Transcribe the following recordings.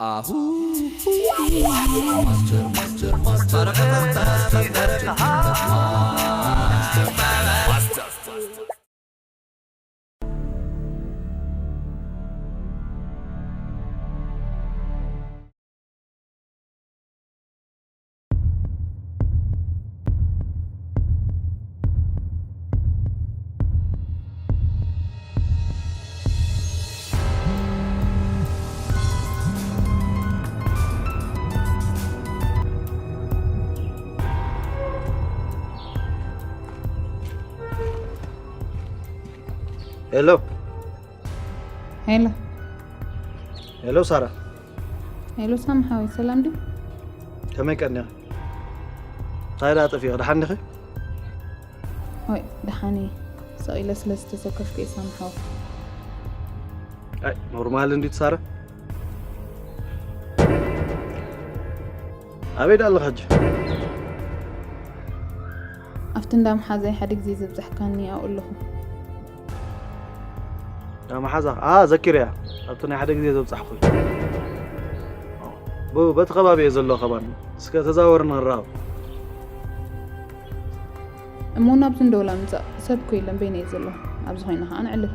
Ahu. Master, master, master. ሄሎ። ሄሎ። ሄሎ ሳራ። ሄሎ ሳሚ ሓወይ፣ ሰላም ድዩ? ከመይ ቀኒኺ? እንታይ ደኣ ጠፊእኺ? ደሓን ዲኺ? ሆይ፣ ደሓን እየ። ሰቕ ኢለ ስለ ዝተሰከፍኩ እየ ሳሚ ሓወይ። ኣይ፣ ኖርማል እንድዩ ሳራ። ኣበይ ደኣ ኣለኺ ሕጂ? ኣብቲ እንዳ መሓዛይ ሓደ ግዜ ዘብጻሕካኒ ኣብኡ ኣለኹ። እንዳ መሓዛ? ኣ፣ ዘኪረያ። ኣብቲ ናይ ሓደ ግዜ ዘብጻሕኩ። ብ-፣ በቲ ከባቢ እየ ዘሎ ከባቢ። እስከ ተዛወርና ንራኸብ። እሞ ናብዚ እንዶ ላምጻእ ሰብ እኮ የለን፣ በይነይ እየ ዘለኹ። ኣብዚ ኮይና ከኣ ነዕልል።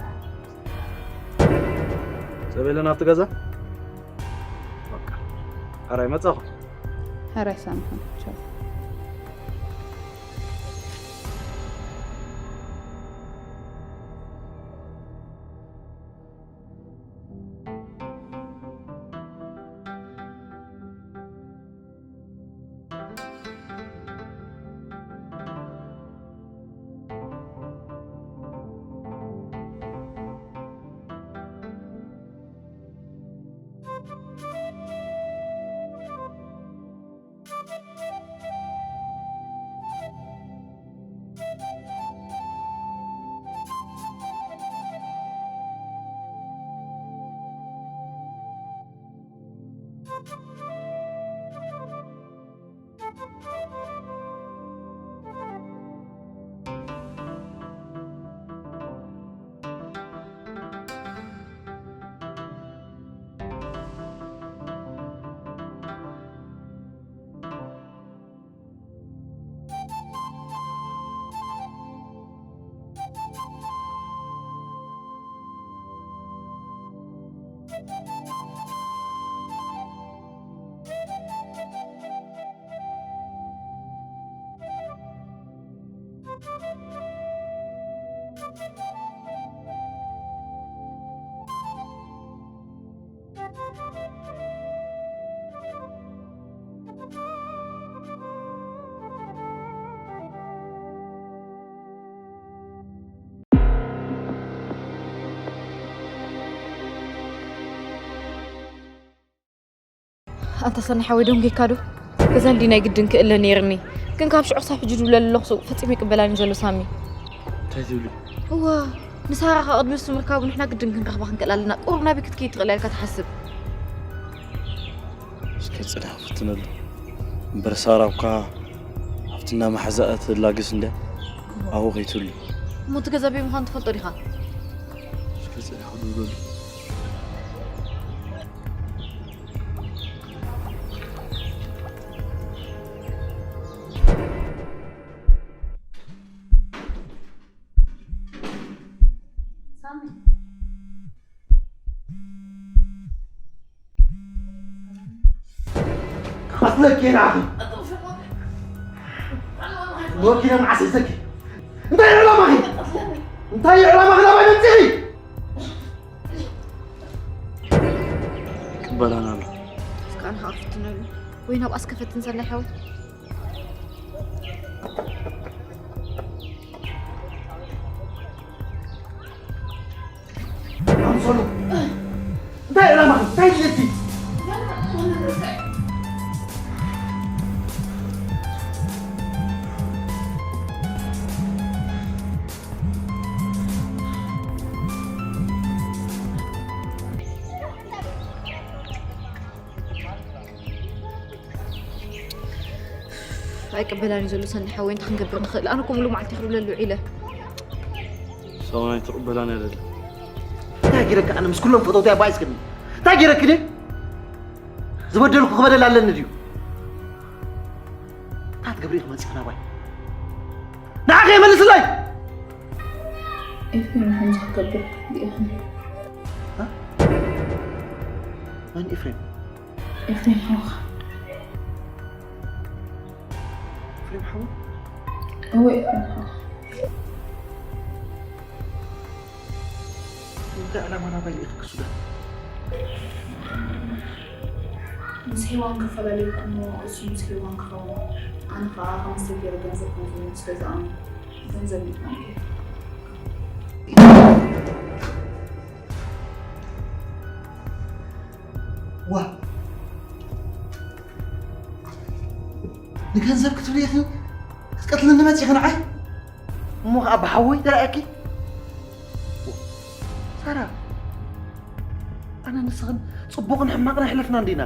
ሰብ የለን ኣብቲ ገዛ? በቃ። ሕራይ መጻኹ። ሕራይ ሳምሑ። ቻው። ኣንታ ሰኒ ሓወይ፣ ደንጒካ ዶ? ገዛ እንዲ ናይ ግድን ክእለ ነይርኒ። ግን ካብ ሽዑ ክሳብ ሕጂ ድውለሉ ኣለኹ፣ ፈጺሙ ይቅበላኒ ዘሎ ሳሚ። እንታይ ትብሊ? እዋ፣ ንሳራ ካብ ቅድሚ ንሱ ምርካቡ ንሕና ግድን ክንረኽባ ክንክእል ኣለና። ቁሩብ ናበይ ክትከይድ ትኽእል እያ ኢልካ ትሓስብ? እስከ ጽንሕ ክፍትነሉ። እምበር ሳራ እኳ ኣብቲ እንዳ መሓዛኣ ትላግስ እንድያ፣ ኣብኡ ከይትህሉ። እሞ እቲ ገዛ ኣበይ ምዃኑ ትፈልጦ ዲኻ? እስከ ጽንሕ ክብለሉ። ሳሚ። ክቐትለኪ እየ ንዓኺ። ወኪለ መዓስ ሒዘኪ? እንታይ እዩ ዕላማኺ? እንታይ እዩ ዕላማኺ? ናባይ መምጺኺ? ይቅበላና ኣሎ። እስከ ኣነ ከዓ ክፍትነሉ ወይ ናብኣስ ከፈትን ሰናይ ሓወይ። ኣምሰሉ። እንታይ ዕላማ? እንታይ ድልየትኪ? ኣይቅበላን እዩ ዘሎ ሰኒ ሓወይ፣ እንታይ ክንገብር ንኽእል? ኣነ እኮ ሙሉእ መዓልቲ ክብለሉ ውዒለ። ሳውን ኣይትቕበላን እያ ደላ። እንታይ ገይረካ? ኣነ ምስ ኩሎም ፈተውተይ ኣባይ እስክኒ እንታይ ገይረኪ ድየ? ዝበደልኩ ክበደል ኣለኒ ድዩ? እንታይ ትገብሪ ኢኺ መፂኺ ናባይ? ንዓኺ የመልስለይ! ኤፍሬም ከምዚ ክትገብር ትኽእል ኢኻ። መን ኤፍሬም? ኤፍሬም ሓውኻ። ኤፍሬም ሓወይ? እወ ኤፍሬም ሓውኻ። እንታይ ዕላማ ናባይ ልኢኽኪ ሱዳን? ምስ ሄዋን ክፈላለየኩም እሱ ምስ ሄዋን ክኸውን ኣነ ከዓ ከምዚ ገይረ ገንዘብ ከም ዝህቦ ስለ ዝኣምን ገንዘብ ይብላን ገይረ ዋ ንገንዘብ ክትብሊ ኢኺ ክትቀትልኒ መፂኺ ንዓይ እሞ ከዓ ብሓወይ ተረኣየኪ ሳራ ኣነ ንስኽን ፅቡቕን ሕማቕን ኣይሕለፍና እንዲና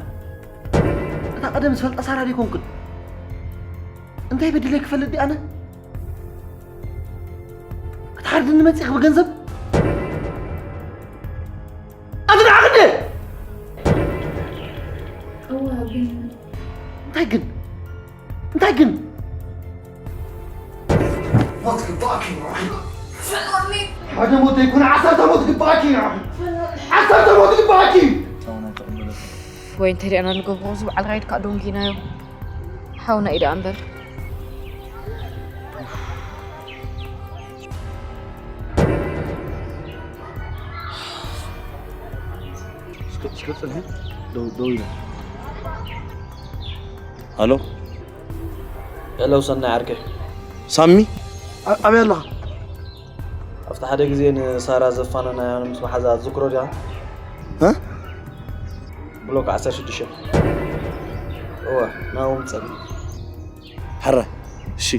እታ ቀደም ዝፈልጣ ሳራ ደይኮንክን እንታይ በድለይ ክፈልጥ ዲ ኣነ ክትሓርድኒ መፂኺ ብገንዘብ ኣትንዓቕኒ እወ ግን እንታይ ግን እንታይ ግን ሞት ግባኣኪ እዩ ራሒማ ሓደ ሞት ዘይኮነ ዓሰርተ ሞት ግባኣኪ እዩ ራሒማ ዓሰርተ ሞት ግባኣኪ እዩ ወይ እንተደኣና ንገብሮ እዚ በዓል ራይድ ከዓ ዶንጊናዮ ሓውና እዩ ደኣ እምበር እስከ እስከ ጽንሒ ደው ደው ይበል። ኣሎ ሄሎ ሰናይ ዓርከይ ሳሚ ኣ- ኣበይ ኣለኻ? ኣብቲ ሓደ ግዜ ንሳራ ዘፋነናያ ምስ መሓዛ ትዝክሮ ዲኻ? እ? ብሎክ ዓሰርተ ሽዱሽተ እወ ናብኡ ምጸኒ ሕረ እሺ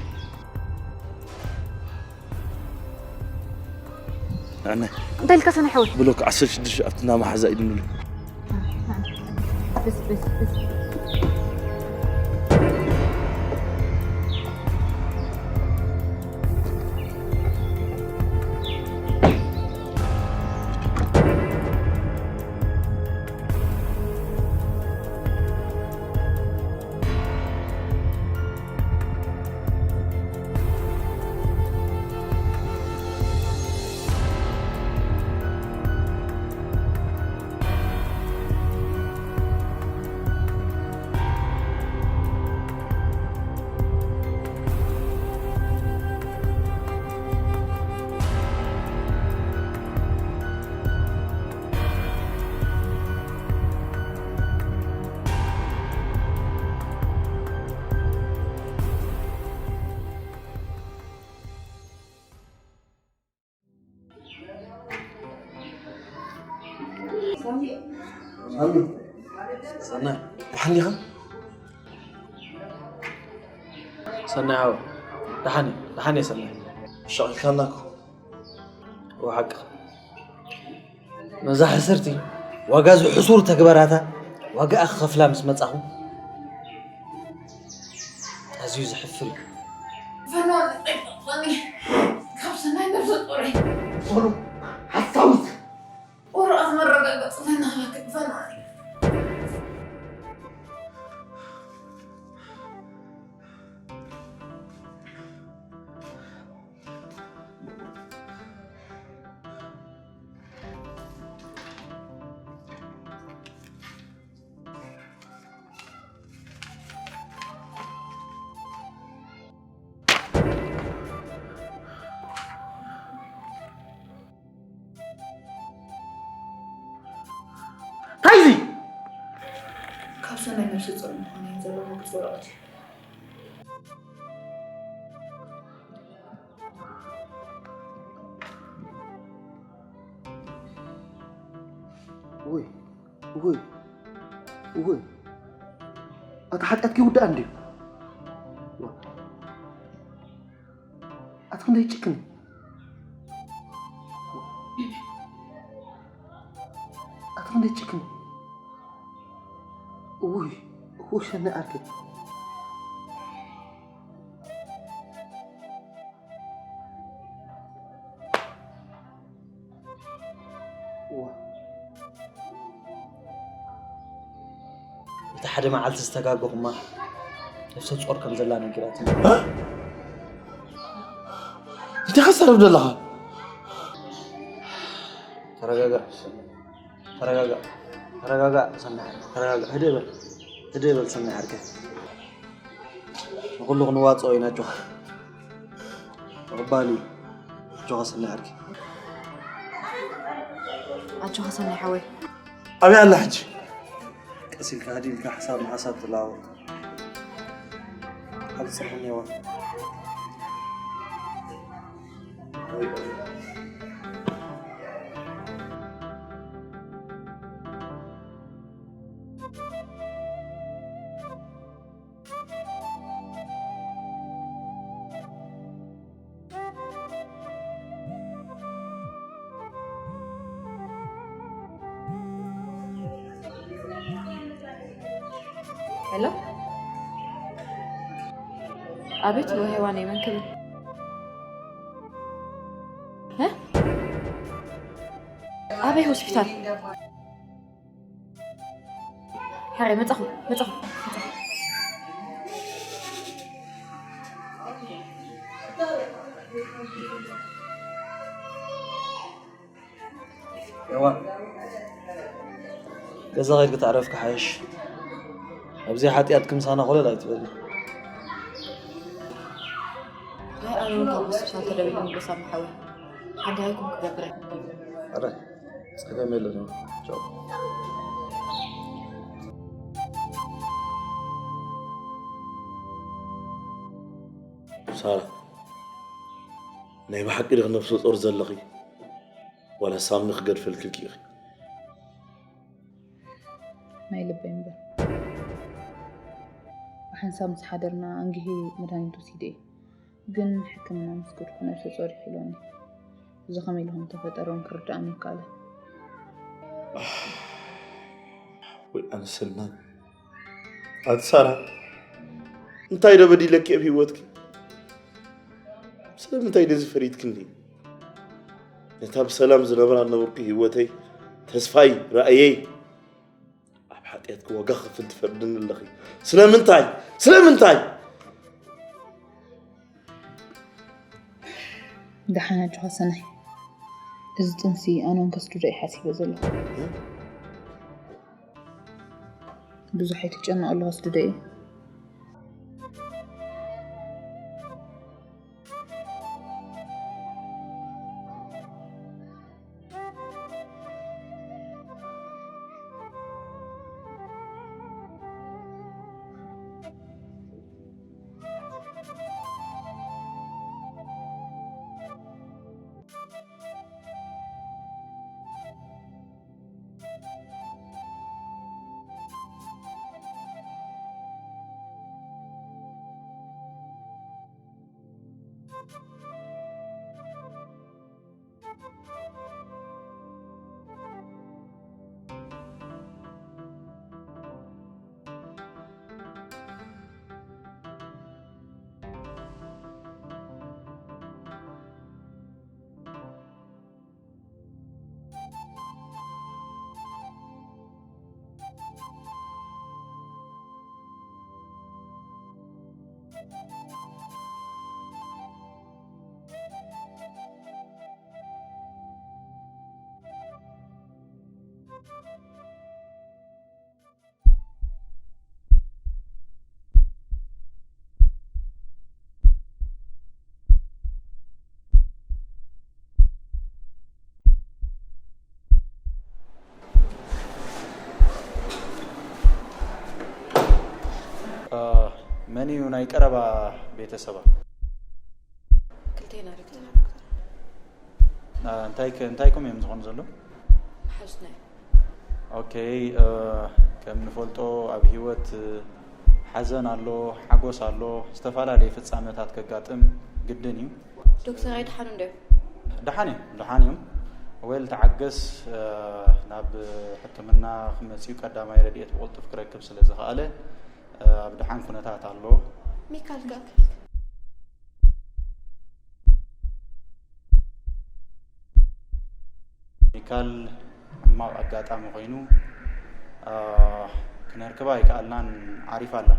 ኣነ እንታይ ኢልካ ሰነ ሓወይ ብሎክ ዓሰርተ ሽዱሽተ ኣብቲ እንዳ መሓዛ ኢሉ ንብሎ ብስ ብስ ብስ ሰናይ ደሓን ዲኻ? ሰናይ ሓወይ ደሓን እየ ደሓን እየ ሰናይ ሸቒልካና እኮ እወ ሓቅኻ ነዛ ሕስርቲ ዋጋ ዝሕሱር ተግባራታ ዋጋኣ ክኸፍላ ምስ መጻኹ ኣዝዩ ዘሕፍር እዩ ፈኖን ጠይቀኒ ካብ ሰናይ ነብሰ ጡረይ ሶሎ ሓሳዊት ወረቐት መረጋገፂ ፈናሃክን ፈኖን እንታይ እዚ ካብ ሰናይ ነብሰ ፁር ምዃነይ ዘለዎ ግልፂ ወረቐት እዩ ውይ ውይ ውይ ኣቲ ሓጢኣትኪ ይውዳእ እንድዩ ኣቲ ክንደይ ጭክን ኣቲ ክንደይ ጭክን ውይ ውይ ሸነ ኣርገ እቲ ሓደ መዓልቲ ዝተጋገኹማ ነፍሰ ጾር ከም ዘላ ነጊራትኒ። እንታይ ሓሳብ ዘለኻ? ተረጋጋእ፣ ተረጋጋእ፣ ተረጋጋእ ሰናይ ዓርከይ፣ ተረጋጋእ። ህድእ በል፣ ህድእ በል ሰናይ ዓርከይ። ንኹሉ ክንዋጽኦ ኢና ኣጆኻ። ምቕባል እዩ። ኣጆኻ ሰናይ ዓርከይ። ኣጆኻ ሰናይ ሓወይ። ኣበይ ኣላ ሕጂ? ቀስ ኢልካ ሃዲምካ ሓሳብ ንሓሳብ ትለዋወጥ። ኣብ ጽርሑ እኒአዋ። ሄሎ፣ ኣቤት። ወ ሄዋን እየ። መን ክብል? እ? ኣበይ ሆስፒታል? ሕራይ መጻኹ፣ መጻኹ፣ መጻኹ። እዋ፣ ገዛ ኸይድኪ ተዕረፍኪ ሓይሽ። ኣብዚ ሓጢኣትኪ ምሳና ኮለል ኣይትበሊ። ኣይ፣ ኣነ እውን ካብ ሆስፒታል ተደዊሉ ንጎሳ ምሓወ። ሓንቲ ሃይኩም ክገብረ። ኣረ፣ ጸገም የለን። ቻው። ሳራ፣ ናይ ብሓቂ ዲኺ ነፍሰ ጾር ዘለኺ? ዋላ ሳሚ ክገድፈልኪ ኢኺ? ናይ ልበይ እምበር። ብሓንሳብ ምስ ሓደርና ኣንጊሂ መድሃኒት ወሲደ እየ። ግን ሕክምና ምስ ከድኩ ነብሰ ጾር እዩ ኢሎኒ። እዚ ከመይ ኢሉ ከም ዝተፈጠረ እውን ክርድኣኒ ኣይከኣለን። ወይ ኣነ ሰናይ። ኣቲ ሳራ፣ እንታይ ዶ በዲለኪ ኣብ ህይወትኪ? ስለምንታይ ደዚ ፈሪድክኒ? ነታ ብሰላም ዝነብራ ነበርኩ ህይወተይ፣ ተስፋይ፣ ራእየይ፣ ኣብ ሓጢኣትኪ ዋጋ ክፍል ትፈርድኒ ኣለኺ። ስለምንታይ? ስለምንታይ? ደሓን ኣጆኻ ሰናይ። እዚ ጥንሲ ኣነ እውን ከስድዶ እየ ሓሲበ ዘለኹ። ብዙሕ ኣይትጨነቕ ኣለኻ፣ ስድዶ እየ። እ፣ መን እዩ ናይ ቀረባ ቤተሰባ? ክልቴና ዶክተር። እ፣ እንታይ ከ-፣ እንታይ ኮም እዮም ዝኾኑ ዘለዉ? ሓዙትና እዮም። ኦኬ፣ እ፣ ከም ንፈልጦ ኣብ ህይወት፣ እ፣ ሓዘን ኣሎ፣ ሓጎስ ኣሎ፣ ዝተፈላለየ ፍጻመታት ከጋጥም ግድን እዩ። ዶክተር ኣይደሓኑን ዶ እዮም? ደሓን እዮም፣ ደሓን እዮም። ዌል ተዓገስ፣ እ፣ ናብ ሕክምና ክመጽኡ ቀዳማይ ረድኤት ብቕልጡፍ ክረክብ ስለ ዝኸኣለ፣ እ፣ ኣብ ደሓን ኩነታት ኣሎ። ሚካል ከ? ሚካል ሕማቕ ኣጋጣሚ ኮይኑ፣ እ፣ ክነርክባ ኣይከኣልናን። ዓሪፋ ኣላ።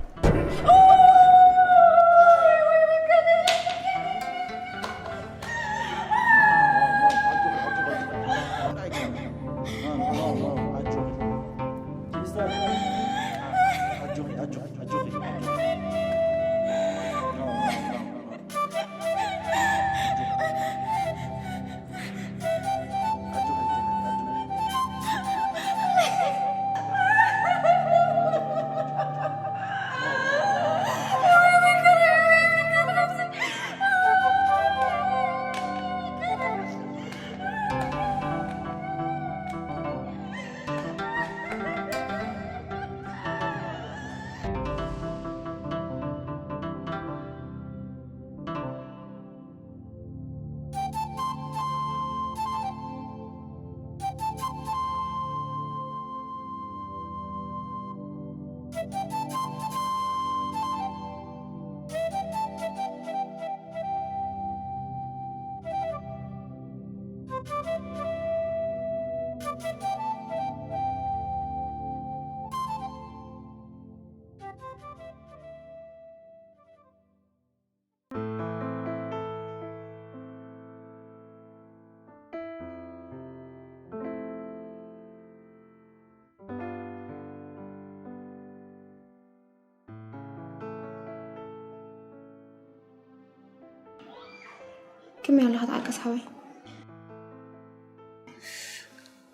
ከመይ ኣለኻ ተዓገስ ሓወይ?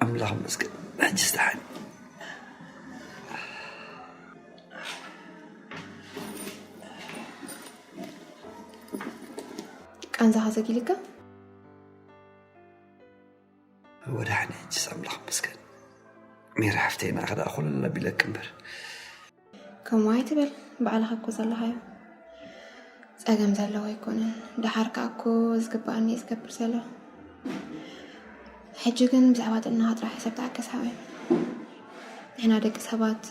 ኣምላኽ ይመስገን፣ ሕጂ ስተሓን። ቃንዛኻ ዘጊልካ? ወዳሕኒ፣ ሕጂስ ኣምላኽ ይመስገን። ሜሪ ሓፍተይ፣ ንዓኺ ደኣ ኮለል ኣቢለኪ እምበር። ከምኡ ኣይትበል፣ ባዕልኻ እኮ ዘለኻዮ። ጸገም ዘለዎ ኣይኮነን። ደሓር ከኣ እኮ ዝግበኣኒ እየ ዝገብር ዘለኹ። ሕጂ ግን ብዛዕባ ጥዕናኻ ጥራሕ ሕሰብ ተዓገስ ሓወይ። ንሕና ደቂ ሰባት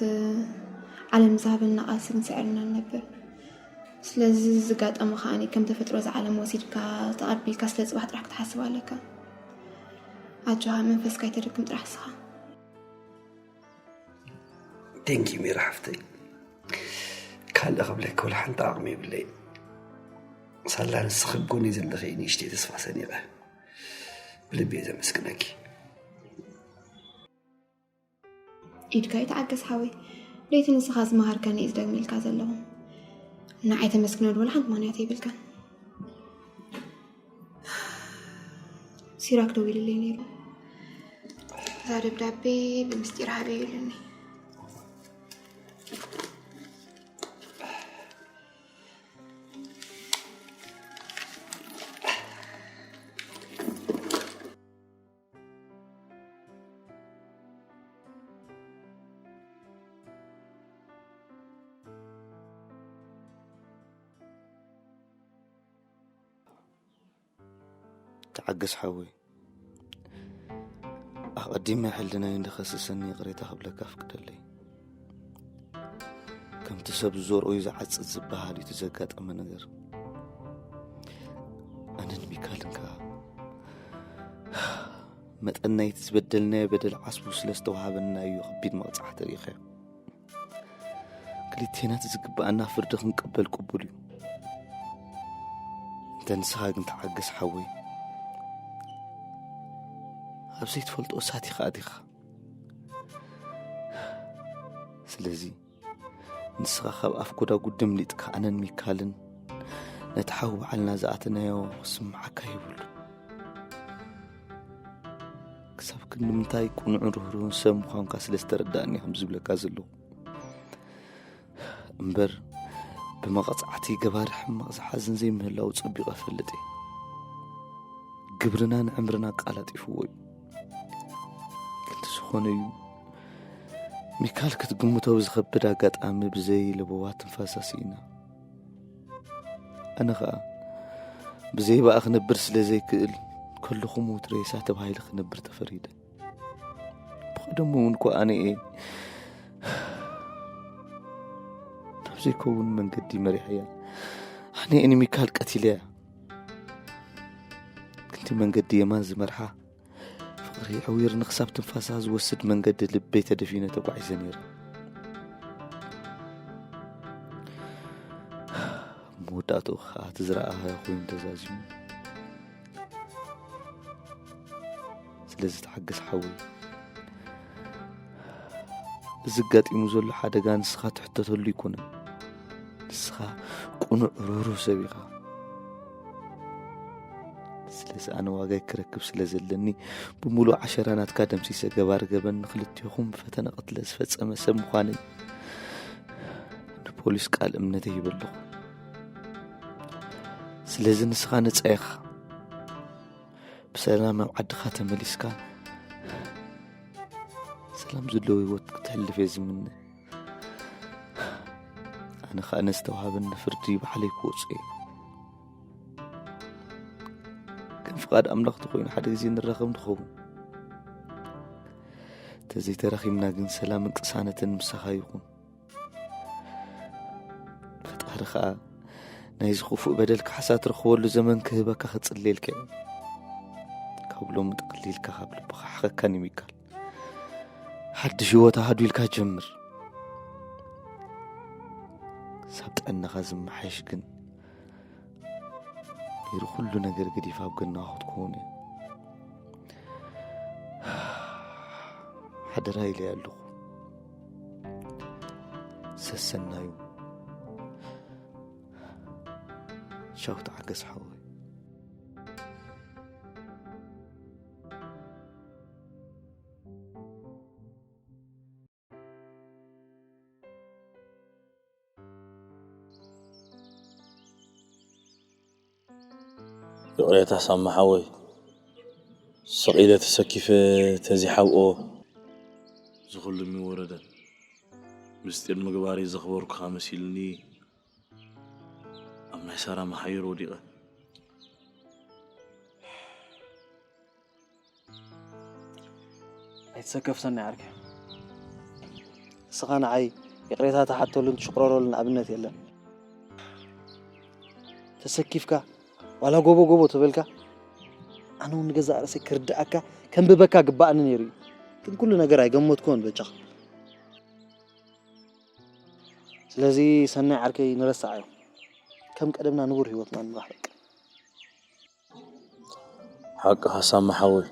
ዓለም ዝሃበና ቃልሲ ክንስዕር ኢና ንነብር። ስለዚ ዝጋጠመ ከኣ ከም ተፈጥሮ እዛ ዓለም ወሲድካ ተቐቢልካ ስለ ጽባሕ ጥራሕ ክትሓስብ ኣለካ። ኣጆኻ መንፈስካ ኣይተደክም ጥራሕ ንስኻ። Thank you ሜሪ ሓፍተይ፣ ካልእ ክብለኪ ወላ ሓንቲ ዓቕሚ የብለይን። ሳላ ንስኺ ኣብ ጎነይ ዘለኺ ንእሽተይ ተስፋ ሰኒቐ ብልቢ እየ ዘመስግነኪ። ኢድካ ይተዓገስ ሓወይ። ለይቲ ንስኻ ዝመሃርከኒ እዩ ዝደግመልካ ዘለኹ። ንዓይ ተመስግነሉ ወላ ሓንቲ ምኽንያት የብልካን። ሲራክ ደዊሉለይ ነይሩ። እዛ ደብዳቤ ብምስጢር ሃበ ኢሉኒ። ተዓገስ ሓወይ፣ ኣቐዲመ ሕልናይ እንድኸስሰኒ ይቕሬታ ክብለካ ኣፍቅደለይ። ከምቲ ሰብ ዝዘርኦ እዩ ዝዓጽድ ዝበሃል እዩ እቲ ዘጋጠመ ነገር። ኣነን ሚካልን ከኣ መጠን ናይቲ ዝበደልናዮ በደል ዓስቡ ስለ ዝተዋህበና እዩ ከቢድ መቕጻዕቲ ርኢኻዮ። ክልቴና እቲ ዝግበኣና ፍርዲ ክንቅበል ቅቡል እዩ። እንተ ንስኻ ግን ተዓገስ ሓወይ፣ ኣብ ዘይትፈልጦ እሳት ኢኻ ኣቲኻ። ስለዚ ንስኻ ካብ ኣፍ ጎዳጉዲ ኣምሊጥካ ኣነን ሚካልን ነቲ ሓው በዓልና ዝኣተናዮ ክስምዓካ የብሉን። ክሳብ ክንዲ ምንታይ ቅኑዕን ርህሩህን ሰብ ምዃንካ ስለ ዝተረዳእኒ ከም ዝብለካ ዘለኹ እምበር፣ ብመቐጻዕቲ ገባሪ ሕማቕ ዝሓዝን ዘይምህላው ጸቢቐ እፈልጥ እየ። ግብርና ንዕምርና ኣቃላጢፍዎ እዩ። እንተዝኾነ እዩ ሚካል ክትግምቶ ብዝኸብድ ኣጋጣሚ ብዘይ ለበዋ ትንፋሳ ስኢና። ኣነ ኸኣ ብዘይ ብኣ ክነብር ስለ ዘይክእል ከለኹ ምዉት ሬሳ ተባሂለ ክነብር ተፈሪደ። ብቐደሙ እውን እኮ ኣነ እየ ናብ ዘይከውን መንገዲ መሪሐያ። ኣነ እየ ንሚካል ቀቲለያ። ክንዲ መንገዲ የማን ዝመርሓ ፍቕሪ ዕዊርኒ ክሳብ ትንፋሳ ዝወስድ መንገዲ ልበይ ተደፊነ ተጓዒዘ ነይረ። መወዳእትኡ ከዓ እቲ ዝረኣኻዮ ኮይኑ ተዛዚሙ። ስለዚ ተሓገስ ሓወይ። እዚ ኣጋጢሙ ዘሎ ሓደጋ ንስኻ ትሕተተሉ ኣይኮነን። ንስኻ ቅኑዕ ርህሩህ ሰብ ኢኻ። ስለዚ ኣነ ዋጋይ ክረክብ ስለ ዘለኒ ብምሉእ ዓሸራ ናትካ ደምሲሰ ገባር ገበን ንክልቴኹም ፈተነ ቅትለት ዝፈጸመ ሰብ ምዃነይ ንፖሊስ ቃል እምነተይ ይህብ ኣለኹ። ስለዚ ንስኻ ነጻ ኢኻ። ብሰላም ናብ ዓድኻ ተመሊስካ ሰላም ዘለዎ ህይወት ክትሕልፍ እየ ዝምነ። ኣነ ኸኣ ነዝተዋህበኒ ፍርዲ ባዕለይ ክወጾ እየ። ግን ፍቓድ ኣምላኽ ተኾይኑ ሓደ ግዜ ንራኸብ ንኸውን። ተዘይተራኺብና ግን ሰላምን ቅሳነትን ምሳኻ ይኹን። ፈጣሪ ኸኣ ናይዚ ክፉእ በደል ካሕሳ ትረኽበሉ ዘመን ክህበካ ክጽልየልካ እየ። ካብ ሎሚ ጠቕሊልካ ካብ ልብኻ ሓኸካን እዩ ሚካል። ሓድሽ ህይወት ኣሃዱ ኢልካ ጀምር። ሳብ ጥዕናኻ ዝመሓየሽ ግን ነይሩ ኩሉ ነገር ገዲፋ ኣብ ገናኻ ክትከውን እየ። ሓደራ ኢለ ኣለኹ። ሰሰናዩ። ቻው ተዓገስ ሓወይ። ይቕሬታ ሳማ ሓወይ፣ ስቕ ኢለ ተሰኪፈ ተዚሓብኦ። እዚ ኩሉ የሚወረደን ምስጢር ምግባር ዘኽበርኩኻ መሲልኒ ኣብ ናይ ሳራ መሓይር ወዲቐ። ኣይትሰከፍ ሰናይ ዓርከይ። ንስኻ ንዓይ ይቕሬታ ትሓተሉን ትሽቕረረሉን ኣብነት የለን። ተሰኪፍካ ዋላ ጎቦ ጎቦ ተበልካ፣ ኣነ እውን ንገዛእ ርእሰይ ክርድኣካ ከንብበካ ግባኣኒ ነይሩ እዩ። ግን ኩሉ ነገር ኣይገመትኩዎን በጃኻ። ስለዚ ሰናይ ዓርከይ ንረስዓዮ። ከም ቀደምና ንቡር ህይወትና ንምራሕ በቃ። ሓቅኻ ሳማ ሓወይ፣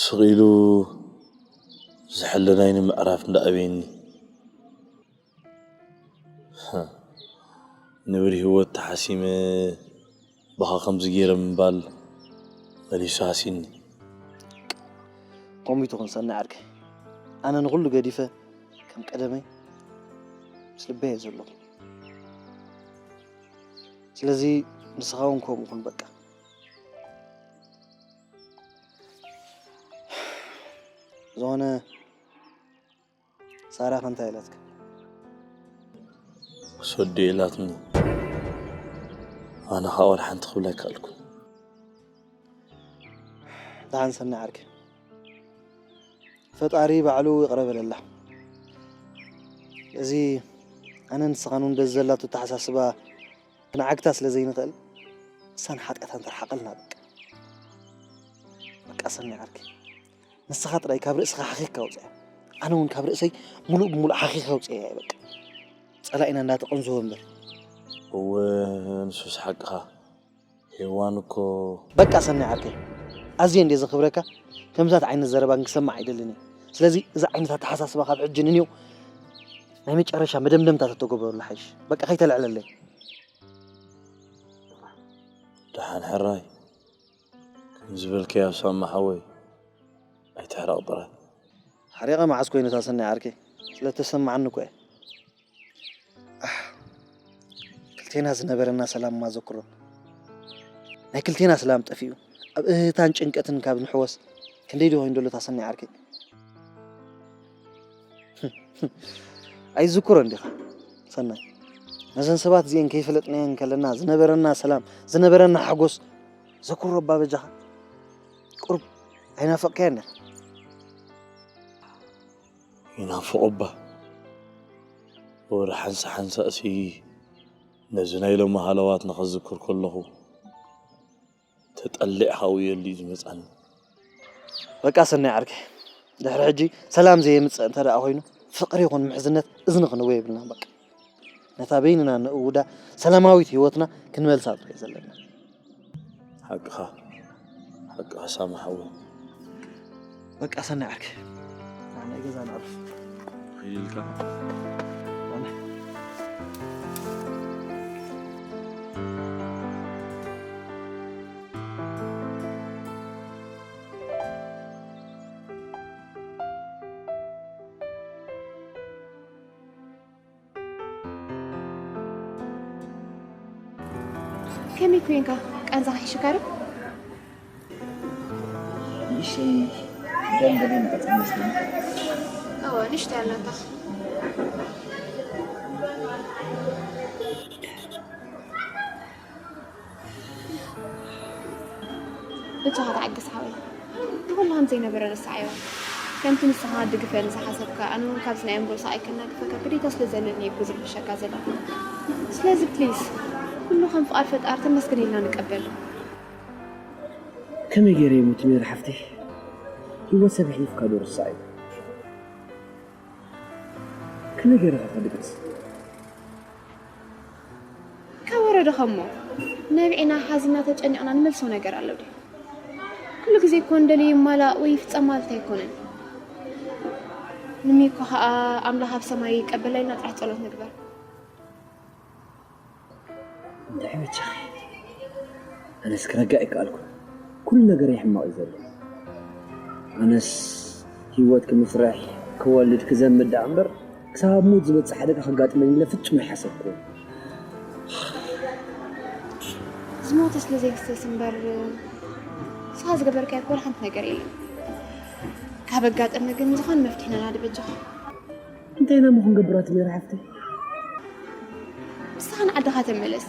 ስቕ ኢሉ ዝሕለናይ ንምዕራፍ እንዳኣበየኒ። ንብል ህይወት ተሓሲመ ብኻ ከምዚ ገይረ ምባል መሊሱ ሃሲኒ። ከምኡ ትኹን ሰናይ ዓርከይ፣ ኣነ ንኹሉ ገዲፈ ከም ቀደመይ ምስ ልበይ እየ ዘለኹ። ስለዚ ንስኻ እውን ከምኡ ኩን በቃ። ዝኾነ ሳራ ከ እንታይ ኢላትካ? ክሰዱ ኢላትኒ። ኣነ ኸኣ ወላ ሓንቲ ክብል ኣይከኣልኩን። ደሓን ሰናይ ዓርከይ፣ ፈጣሪ ባዕሉ ይቕረ በለላ። እዚ ኣነ ንስኻን እውን በዚ ዘላቶ ኣተሓሳስባ ክንዓግታ ስለ ዘይንኽእል ንሳን ሓጢኣታን ተርሓቐልና በቃ። በቃ ሰናይ ዓርከይ፣ ንስኻ ጥራይ ካብ ርእስኻ ሓኺኽካ ውፅኣ። ኣነ እውን ካብ ርእሰይ ሙሉእ ብሙሉእ ሓኺኸ ውፅአ እየ በቃ። ጸላኢና እንዳተቐንዝዎ እምበር። እወ፣ ንሱስ ሓቅኻ። ሄዋን እኮ። በቃ ሰናይ ዓርከይ፣ ኣዝየ እንድየ ዘኽብረካ። ከምዛት ዓይነት ዘረባን ክሰማዕ ኣይደልን እየ። ስለዚ እዚ ዓይነት ኣተሓሳስባ ካብ ሕጂ ንኔው ናይ መጨረሻ መደምደምታ ተተገበረሉ ሓይሽ። በቃ ከይተልዕለለይ። ደሓን ሕራይ። ከም ዝበልካዮ ሳማ ሓወይ፣ ኣይትሕረቕ ጥራይ። ሓሪቐ መዓስ ኮይኑታ ሰናይ ዓርከይ፣ ስለ ተሰማዓኒ እኮ እየ። ኣሕ፣ ክልቴና ዝነበረና ሰላም እማ ዘክሮ። ናይ ክልቴና ሰላም ጠፊኡ፣ ኣብ እህታን ጭንቀትን ካብ ንሕወስ ክንደይ ዶ ኮይኑ ደሎ እታ ሰናይ ዓርከይ። ኣይዝክሮን ዲኻ ሰናይ? ነዘን ሰባት እዚኤን ከይፈለጥናየን ከለና ዝነበረና ሰላም፣ ዝነበረና ሓጎስ ዘክሮ እባ በጃኻ። ቁሩብ ኣይናፈቅካየን ዲኻ? ይናፍቕ እባ። ወረ ሓንሳ ሓንሳእሲ ነዚ ናይ ሎሚ ሃለዋት ንኸዝክር ከለኹ ተጠሊዕካ ውየሉ እዩ ዝመጻኒ። በቃ ሰናይ ዓርከይ፣ ድሕሪ ሕጂ ሰላም ዘየምጽእ እንተ ደኣ ኮይኑ፣ ፍቕሪ ይኹን ምሕዝነት እዝኒ ክንህቦ የብልናን በቃ። ነታ በይንና ንእውዳ ሰላማዊት ህይወትና ክንመልሳ ጥራይ ዘለና። ሓቅኻ ሓቅኻ ሳሚ ሓወይ። በቃ ሰናይ ዓርኪ፣ ኣብ ናይ ገዛ ንዕርፍ። ኺድ ኢልካ። ከመይ ኮይንካ? ቃንዛኻ ሒሹካ ዶ? ንእሽተይ ደንበለይ መቐጸል መስለኒ። እወ፣ ንእሽተይ ኣለካ። ብቻኻ ተዓግስ ሓወይ። ንኹሉ ከም ዘይነበረ ረስዓዮ። ከምቲ ንስኻ ድግፈኒ ዝሓሰብካ፣ ኣነ እውን ካብዚ ናይ ኣእምሮ ስቓይ ከናግፈካ ግዴታ ስለ ዘለኒ እየ ብዙሕ ብሸካ ዘለኹ። ስለዚ ፕሊዝ ኩሉ ከም ፍቓድ ፈጣሪ ተመስገን ኢልና ንቀበሎ። ከመይ ገይረ እየ ሙት ሜሪ ሓፍተይ? ህይወት ሰብ የሕሊፍካ ዶ ርሳዕ እዩ? ከመይ ገይረ ከ ከድቅስ? ካብ ወረደ ከሞ ነቢዕና ሓዚና ተጨኒቕና ንመልሶ ነገር ኣሎ ድዩ? ኩሉ ግዜ እኮ እንደልዩ ይማላእ ወይ ይፍጸም ማለት ኣይኮነን። ንሚኮ ከዓ ኣምላኽ ኣብ ሰማይ ይቀበላ ኢልና ጥራሕ ጸሎት ንግበር። እንታይ በጃኺ? ኣነስ ክረጋእ ኣይከኣልኩን። ኩሉ ነገር ሕማቕ እዩ ዘሎ። ኣነስ ህይወት ክምስርሕ ክወልድ ክዘምድ ደኣ እምበር ክሳብ ሞት ዝበጽሕ ሓደጋ ከጋጥመኒ ኢለ ፍጹም ኣይሓሰብኩን። ዝሞተ ስለ ዘይክሰስ እምበር ንስኻ ዝገበርካዮ እኮ ሓንቲ ነገር የለን። ካብ ኣጋጠመ ግን ዝኾነ መፍትሒ ነናዲ በጃኻ። እንታይ ኢና እሞ ክንገብር ኣቲ ሜሪ ሓፍተይ? ንስኻ ንዓድኻ ተመለስ።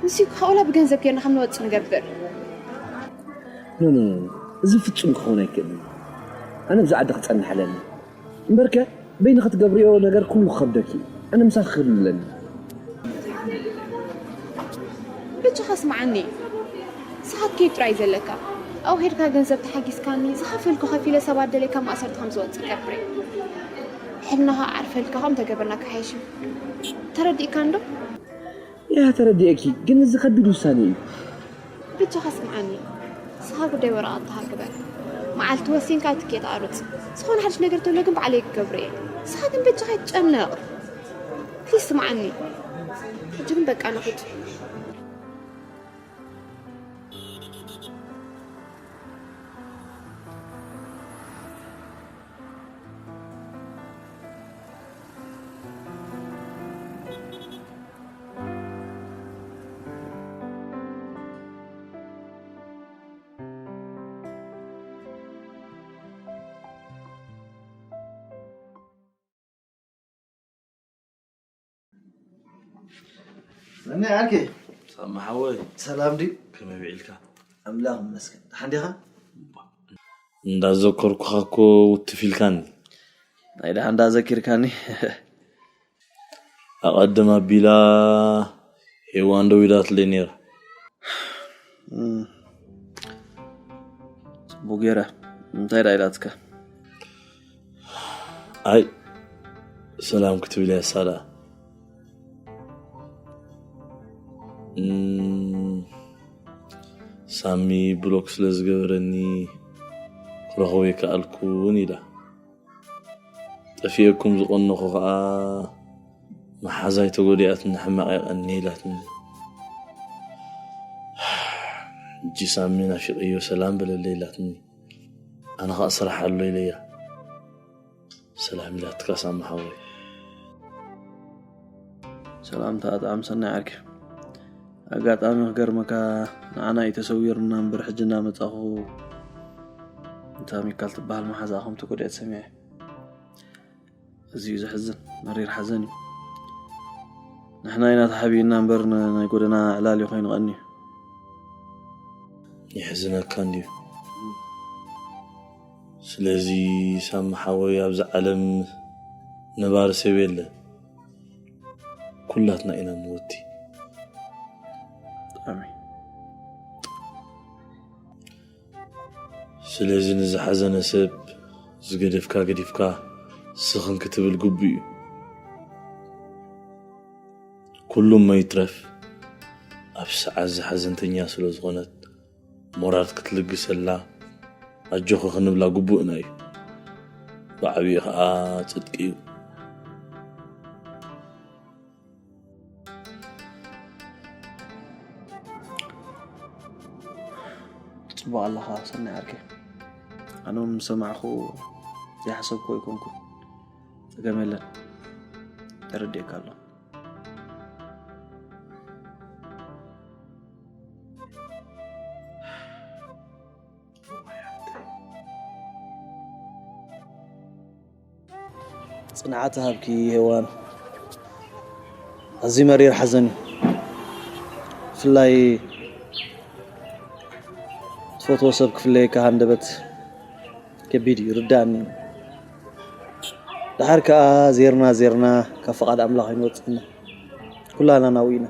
ንሱ እኮ ካብኡላ ብገንዘብ ጌርና ከም ንወፅእ ንገብር። ኖ ኖ ኖ፣ እዚ ፍጹም ክኸውን ኣይክእልን። ኣነ ብዛ ዓዲ ክጸንሕ ኣለኒ። እምበርከ በይንኺ ትገብርዮ ነገር ኩሉ ክኸብደኪ እዩ። ኣነ ምሳኺ ክህሉ ኣለኒ። ብቻኻ ስምዓኒ። ንስኻ ትከይድ ጥራይ ዘለካ። ኣብኡ ኬድካ ገንዘብ ተሓጊዝካኒ ዝኸፈልኩ ከፊለ ሰባት ደልየ ካብ ማእሰርቲ ከም ዝወፅእ ገብር። ሕልናኻ ዓርፈልካ ከም ተገበርና ክሓይሽ እዩ። ተረዲእካ እንዶ? እያ ተረዲኤኪ፣ ግን እዚ ከቢድ ውሳኔ እዩ። ብቻኻ ስምዓኒ። ንስኻ ጉዳይ ወረቐትኻ ግበር። መዓልቲ ወሲንካ ትኬት ኣሩፅ። ዝኾነ ሓድሽ ነገር ተሎ ግን ባዕለይ ክገብሮ እየ። ንስኻ ግን በጃኻ ኣይትጨነቕ። ፕሊስ ስምዓኒ። ሕጂ ግን በቃ ንኺድ። ሰናይ ዓርከይ፣ ሳሚ ሓወይ ሰላም ድዩ? ከመይ ውዒልካ? ኣምላኽ ይመስገን። ደሓን ዲኻ? እንዳዘከርኩኻ እኮ ውትፍ ኢልካኒ። ናይ ደሓን እንዳዘኪርካኒ። ኣቐድም ኣቢላ ሄዋን ደዊላትለይ ነይራ። እም። ጽቡቕ ገይራ። እንታይ ደኣ ኢላትካ? ኣይ ሰላም ክትብል እያ እሳ ደኣ። እም፣ ሳሚ ብሎክ ስለ ዝገበረኒ ክረኽቦ ኣይከኣልኩን ኢላ። ጠፊኤኩም ዝቐነኹ ኸኣ መሓዛይ ተጎዲኣትኒ ሕማቕ የቐኒ ኢላትኒ። ሕጂ ሳሚ ናፊቐዮ ሰላም በለለይ ኢላትኒ። ኣነ ኸኣ ስራሕ ኣሎ ኢለያ። ሰላም ኢላትካ ሳሚ ሓወይ። ሰላምታ ኣጣዕም ሰናይ ዓርኪ። ኣጋጣሚ ክገርመካ ንዓና እዩ ተሰዊሩና እምበር ሕጂ እናመጻኹ እታ ሚካል ትበሃል መሓዛኣ ከም ተጎድአት ሰሚዐ። ኣዝዩ ዘሕዝን መሪር ሓዘን እዩ። ንሕና ኢና ተሓቢእና እምበር ን-፣ ናይ ጎደና ዕላል ኮይኑ ቀንዩ። የሕዝነካ እንድዩ። ስለዚ ሳሚ ሓወይ ኣብዚ ዓለም ነባሪ ሰብ የለን። ኩላትና ኢና መወቲ። ብጣዕሚ። ስለዚ ንዝሓዘነ ሰብ ዝገደፍካ ገዲፍካ ስኽን ክትብል ግቡእ እዩ። ኩሉ እሞ ይትረፍ፣ ኣብ ሰዓት እዚ ሓዘንተኛ ስለ ዝኾነት ሞራል ክትልግሰላ ኣጆኺ ክንብላ ግቡእና እዩ። ብዓብዪ ኸኣ ጽድቂ እዩ። ጽቡቕ ኣለኻ ሰናይ ዓርከይ። ኣነ እውን ምስ ሰማዕኹ ዘይሓሰብኩ ኣይኮንኩን። ጸገም የለን። ተረዲኤካ ኣለኹ። ጽንዓት ሃብኪ ሄዋን። ኣዝዩ መሪር ሓዘን እዩ። ብፍላይ ትፈትዎ ሰብ ክፍለየካ ሃንደበት ከቢድ እዩ፣ ይርዳእኒ እዩ። ደሓር ከኣ ዜርና ዜርና ካብ ፍቓድ ኣምላኽ ኣይንወጽእና። ኩላና ናውኢና።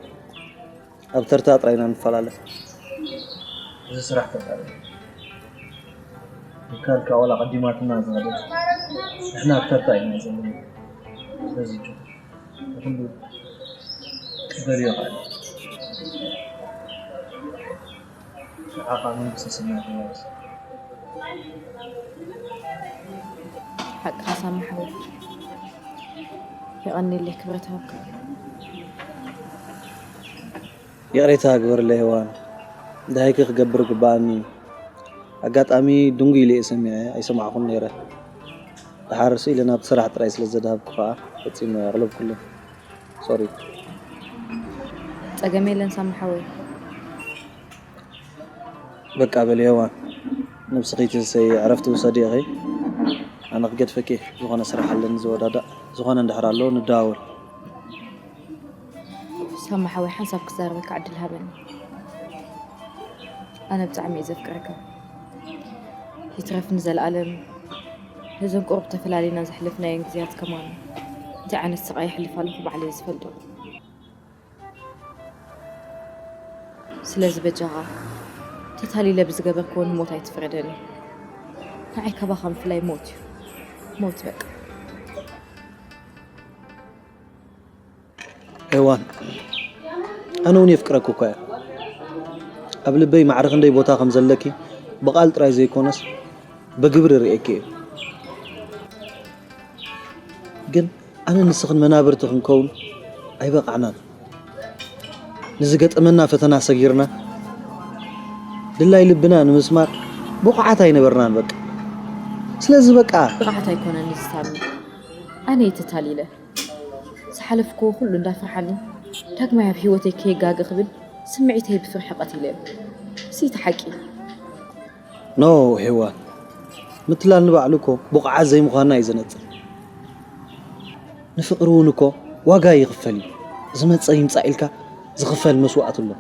ኣብ ተርታ ጥራይ ኢና ንፈላለ። እዚ ስራሕ ተርታ እዩ። ትካል ከኣ ዋላ ቀዲማትና ዝኸደት፣ ንሕና ኣብ ተርታ ኢና ዘለና። ስለዚ ጆ፣ ንኹሉ ክበልዮ ይኽእል። ንዓኻ መንግስቲ ሰማያት ይዋረስ። ሓቅኻ ሳሚ ሓወይ። የቐንየለይ፣ ክብረት ይሃብካ። ይቕሬታ ግበርለይ ሄዋን፣ ደሃይኪ ክገብር ግበኣኒ እዩ። ኣጋጣሚ ድንጉይ ኢለ እየ ሰሚዐ፣ ኣይሰማዕኹን ነይረ። ደሓር ስኢለ ናብቲ ስራሕ ጥራይ ስለ ዘድሃብኩ ኸኣ ፈጺመ ኣቕለብኩሉ። ሶሪ። ጸገም የለን ሳሚ ሓወይ። በቃ በሊ ሄዋን፣ ነብስኺ ትህሰይ፣ ዕረፍቲ ውሰዲ ኢኺ። ኣነ ክገድፈኪ፣ ዝኾነ ስራሕ ኣለኒ ዝወዳዳእ። ዝኾነ እንድሕር ኣሎ ንደዋወል። ሳሚ ሓወይ፣ ሓንሳብ ክዛረበካ ዕድል ሃበኒ። ኣነ ብጣዕሚ እየ ዘፍቅረካ። ይትረፍ ንዘለኣለም ነዞን ቁሩብ ተፈላሊና ዘሕለፍናዮን ግዜያት ከማን እንታይ ዓይነት ስቓይ የሕልፍ ኣለኹ ባዕለይ እየ ዝፈልጦ። ስለዚ በጃኻ ተታሊለ ብዝገበርክዎ ንሞት ኣይትፍረደኒ። ንዓይ ካባኻ ምፍላይ ሞት እዩ። ሞት በቃ። ሄዋን፣ ኣነ እውን የፍቅረኪ እኳ እየ። ኣብ ልበይ ማዕረ ክንደይ ቦታ ከም ዘለኪ ብቓል ጥራይ ዘይኮነስ ብግብሪ ርእየኪ እየ። ግን ኣነ ንስኽን መናብርቲ ክንከውን ኣይበቓዕናን። ንዝገጠመና ፈተና ሰጊርና ድላይ ልብና ንምስማር ብቑዓት ኣይነበርናን በቃ። ስለዚ በቃ። ብቕዓት ኣይኮነን እዚ ሳሚ። ኣነ እየ ተታሊለ። ዝሓለፍክዎ ኩሉ እንዳፍርሓኒ ዳግማይ ኣብ ህይወተይ ከየጋገ ክብል ስምዒተይ ብፍርሒ ቀቲለዮ። እዚ እቲ ሓቂ። ኖ ሄዋን፣ ምትላል ንባዕሉ እኮ ብቑዓት ዘይምዃንና እዩ ዘነጽር። ንፍቕሪ እውን እኮ ዋጋ ይኽፈል እዩ። ዝመጸ ይምጻእ ኢልካ ዝኽፈል መስዋእቲ ኣሎ።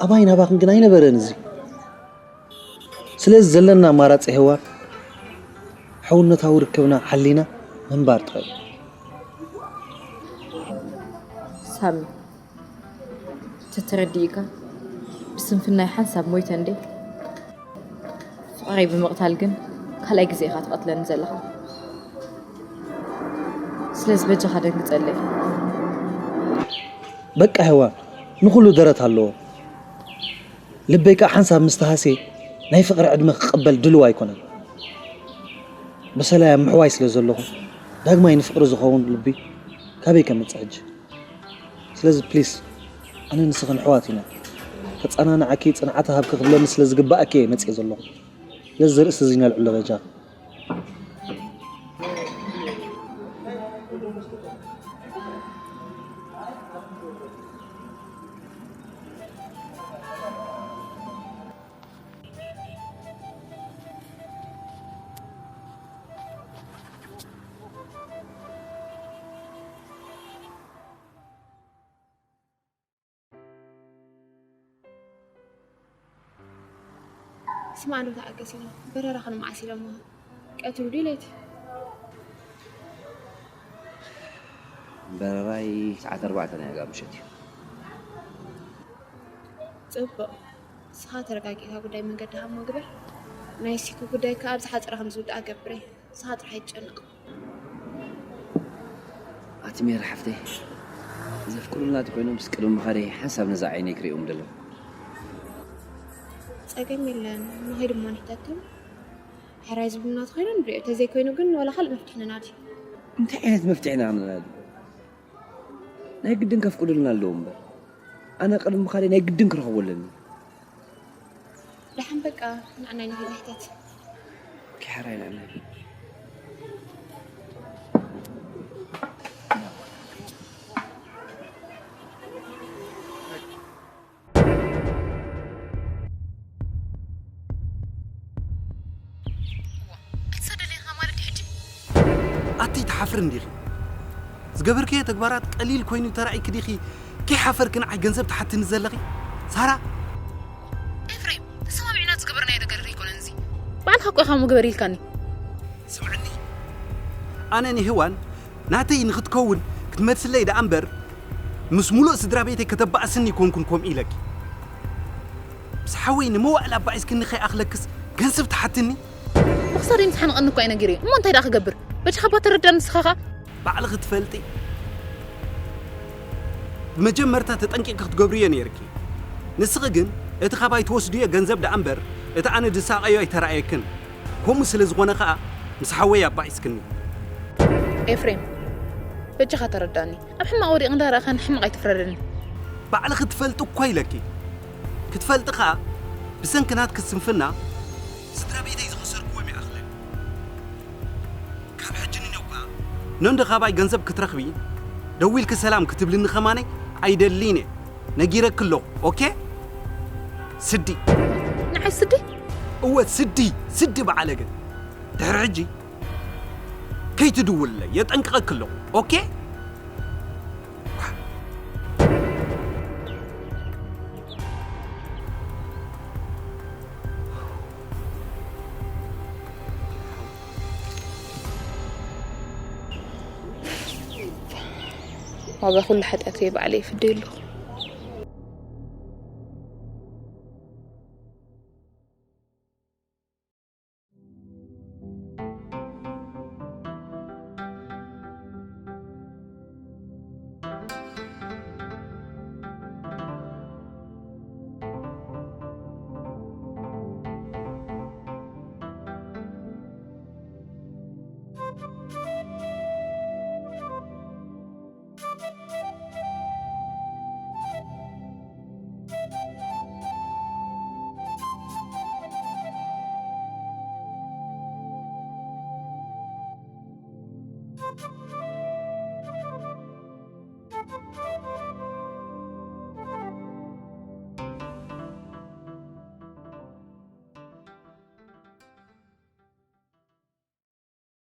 ኣባይን ኣባኽን ግን ኣይነበረን እዚ። ስለዚ ዘለና ኣማራጺ ሄዋን፣ ሕውነታዊ ርክብና ሓሊና ምንባር ጥራይ እዩ። ሳሚ፣ ተተረዲእካ ብስንፍናይ ሓንሳብ ሞይተ እንዴ? ፍቕረይ ብምቕታል ግን ካልኣይ ግዜ ኢኻ ትቐትለኒ ዘለኻ። ስለዚ በጃኻ ደንግጸለይ። በቃ ሄዋን፣ ንኹሉ ደረት ኣለዎ። ልበይ ከኣ ሓንሳብ ምስ ተሃስየ ናይ ፍቕሪ ዕድመ ክቕበል ድሉው ኣይኮነን። በሰላይ ኣብ ምሕዋይ ስለ ዘለኹ ዳግማይ ንፍቕሪ ዝኸውን ልቢ ካበይ ከምጽእ ሕጂ? ስለዚ ፕሊስ፣ ኣነ ንስኽን ኣሕዋት ኢና። ከጸናንዓኪ፣ ጽንዓት ሃብኪ ክብለኒ ስለ ዝግባኣኪ እየ መጽየ ዘለኹ። ስለዚ ርእሲ እዚ ነልዕሎ በጃኺ። ስማዕ ዶ ተዓገስ ኢሎም በረራ ክንመዓስ ኢሎሞ ቀትሩ ድዩ ለይቲ? በረራይ ሰዓት ኣርባዕተ ናይ ኣጋ ምሸት እዩ። ጽቡቕ። ንስኻ ተረጋጊእካ ጉዳይ መንገዲ ሃሞ ግበር። ናይ ሲኩ ጉዳይ ከኣ ኣብ ዝሓጸረ ከም ዝውዳእ ገብረ። ንስኻ ጥራሕ ኣይትጨነቕ። ኣቲ ሜሪ ሓፍተይ፣ ዘፍቅሩና እንተኾይኖም ምስ ቅድሚ ምኻደይ ሓንሳብ ነዛ ዓይነይ ክርእዮም ደለኹ። ጸገም የለን። ንኸይድ እሞ ንሕተቶም። ሕራይ ዝብሉና ተኾይኖም ንሪኦ። ተዘይኮይኑ ግን ዋላ ካልእ መፍትሒ ነናዲ። እንታይ ዓይነት መፍትሒ ኢና ክንናዲ? ናይ ግድን ከፍቅዱልና ኣለዎ እምበር ኣነ ቅድሚ ምኻደይ ናይ ግድን ክረኽቦ ኣለኒ። ደሓን በቃ ንዓናይ ንኸይድ ንሕተት። ኪሓራይ ንዓናይ። ኣይትሰደለይኻ ማለት ድዩ ሕጂ? ኣቲ ትሓፍሪ እንዲኺ? ዝገበርክዮ ተግባራት ቀሊል ኮይኑ ተራእይኪ ዲኺ? ከይሓፈርኪ ንዓይ ገንዘብ ትሓትኒ ዘለኺ? ሳራ፣ ኤፍሬም፣ ተሰማሚዕና ዝገበርናዮ ነገር ኣይኮነን እዚ። ባዕልኻ እኮ ኢኻ እሞ ግበር ኢልካኒ። ስምዕኒ፣ ኣነ ንሄዋን ናተይ ንኽትከውን ክትመልስለይ ደኣ እምበር ምስ ሙሉእ ስድራ ቤተይ ከተባእስኒ ኣይኮንኩን ከምኡ ኢለኪ። ምስ ሓወይ ንመዋእል ኣባኢስክኒ ከይኣኽለክስ ገንዘብ ትሓትኒ? ብኽሳደይ ምስ ሓንቐኒ እኮ እየ ነጊረ። እሞ እንታይ ደኣ ክገብር? በጃኻ እባ ተረዳኒ ንስኻ ኸኣ። ባዕልኺ ትፈልጢ። ብመጀመርታ ተጠንቂቕኪ ክትገብርዮ ነይርኪ። ንስኺ ግን እቲ ካባይ ትወስድዮ ገንዘብ ደኣ እምበር እቲ ኣነ ዝሳቐዮ ኣይተራእየክን። ከምኡ ስለ ዝኾነ ኸኣ ምስ ሓወይ ኣባኢስክኒ። ኤፍሬም፣ በጃኻ ተረዳኒ። ኣብ ሕማቕ ወዲቕ እንዳረኣኻ ንሕማቕ ኣይትፍረደኒ። ባዕልኺ ትፈልጢ እኮ ኢለኪ። ክትፈልጢ ኸኣ ብሰንኪ ናትኪ ስንፍና ስድራ ቤተይ ዝኸሰርክዎም ይኣኽለኒ። ካብ ሕጂ ንነው ከኣ ነንዶ ካባይ ገንዘብ ክትረኽቢ ደዊልኪ ሰላም ክትብልኒ ከማነይ ኣይደልይን እየ። ነጊረኪ ኣለኹ። ኦኬ? ስዲ። ንዓይ ስዲ? እወ ስዲ፣ ስዲ በዓለገ። ድሕሪ ሕጂ ከይትድውልለይ የጠንቅቐኪ ኣለኹ። ኦኬ? ዋጋ ኩሉ ሓጢኣተይ ባዕለይ ይፍደይ ኣለኹ።